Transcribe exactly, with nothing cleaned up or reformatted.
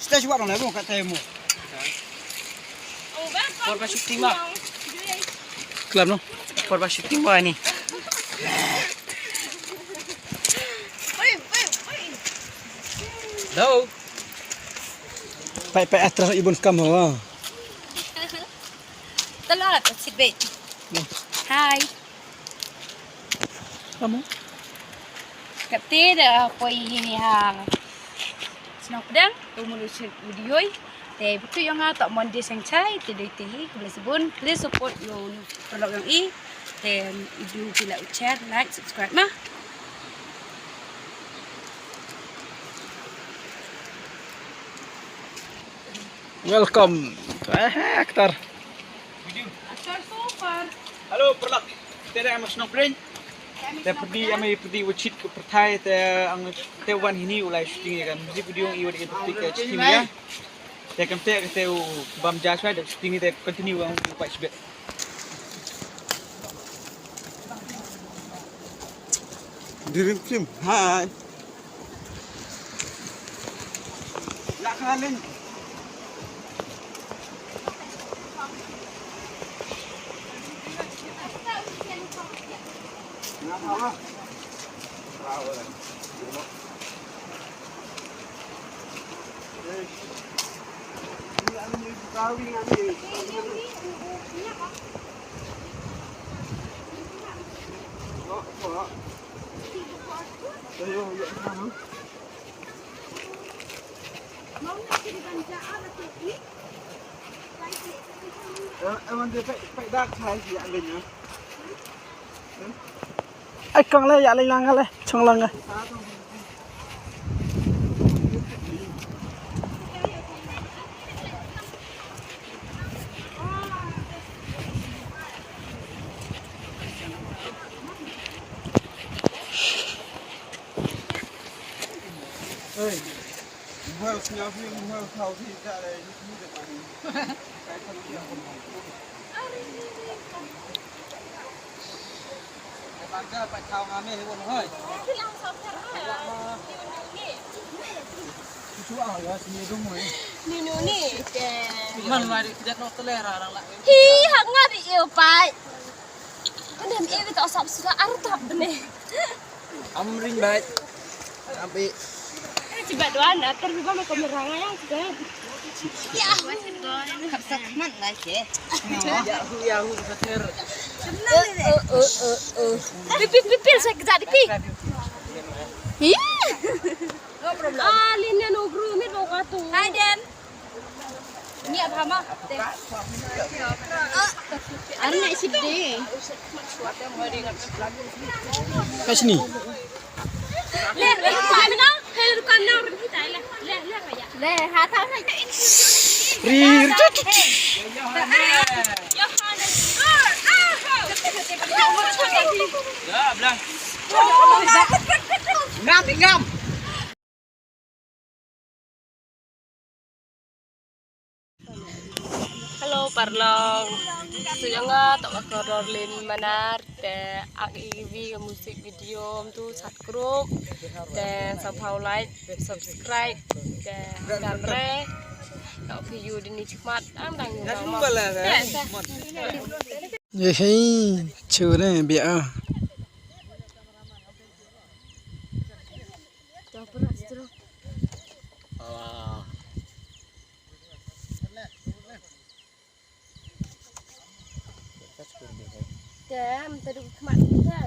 Stage wat dong le mo ka te mo. Por ba shooting ba. Klam no. Por ba shooting ba ni. Hello. Pai pai atras ibun kam ho. Telat sit bait. Hai. Kamu? Kate da poi hini ha Shnong Pdeng, tu mulu shit video. Te betu yong nga tok Monday seng chai, te doi te hi, khublei shibun, please support yo paralok yong i. Te idu pila u share, like, subscribe ma. Welcome. Eh, aktor. Hello, paralok. Te da em Shnong Pdeng. Te pyrdi em pyrdi wa chit ko pyrthai te ang te wan hini u lai shooting ya ka music video i wa dei pyrdi ka shooting ya. Te kam te ka te u bam ja shwa da shooting te continue ang u pa shibet. Dream team. Hi. Ai kong le ya le lang le chong lang. Hi, hak nga bi iu pai. Kane mi iu to sap sura artap bene. Amring bai. Ambi. Cibat doan atur bi ba me kamera nga yang cibat. Ya. Khap sak man lai ke. Yahoo yahoo satir. Pipil pipil saya kejap dipi. Hi. Ah, linen ogru mit bau katu. Hai den. Ni apa ma? Arne sidi. Kasni. Le, le, kamna, le, kamna, le, le, le, ya. Le, hata, hata. Ri, ri, tu, tu, tu. Ya, belah. Ngam, ngam. Hello parlong. Su jong nga tok ka Dorlin Manar te ak i vi ka music video tu sat group te sa phau like subscribe te dan re tok video dini chikmat ang dang. Ye hei chu ne bia. Dem, tadi khmat kita.